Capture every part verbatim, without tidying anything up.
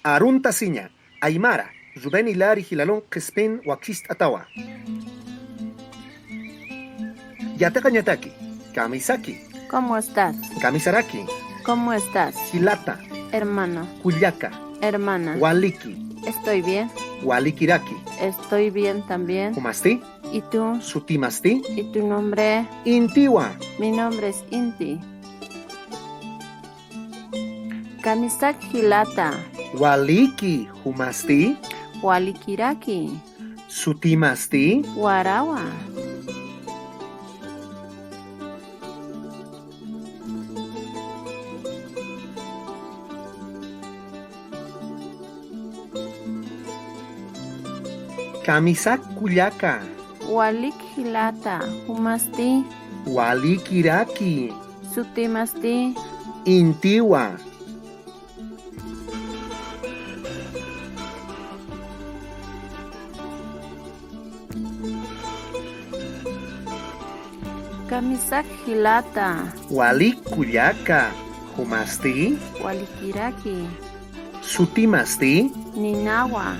Aruntasiña, aymara, Rubén Hilari jilalun qhispin wakist'atawa. Yatiqañataki, kamisaki. ¿Cómo estás? Kamisaraki. ¿Cómo estás? Jilata. Hermano. Kullaka. Hermana. Waliki. Estoy bien. Walikiraki. Estoy bien también. ¿Jumasti? ¿Y tú? ¿Sutimasti? ¿Y tu nombre? Intiwa. Mi nombre es Inti. ¿Kamisak jilata? Waliki, ¿jumasti? Walikiraki. ¿Sutimasti? Warawa. ¿Kamisak kullaka? Walik jilata, ¿jumasti? Walikiraki. ¿Sutimasti? Intiwa. ¿Kamisak jilata? Walik kullaka, ¿jumasti? Walikiraki. ¿Sutimasti? Ninawa.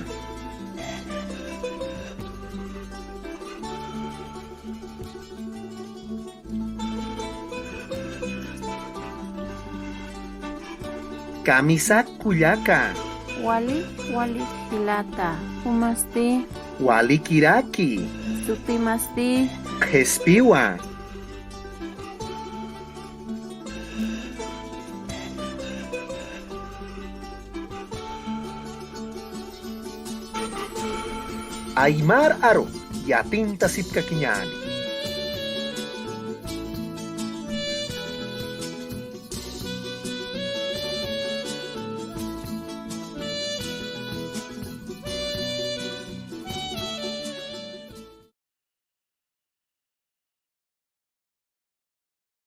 ¿Kamisak kullaka? Walik, walik jilata, ¿jumasti? Walikiraki. ¿Sutimasti? Qhispiwa. Aymar aru yatintasipkakiñäni.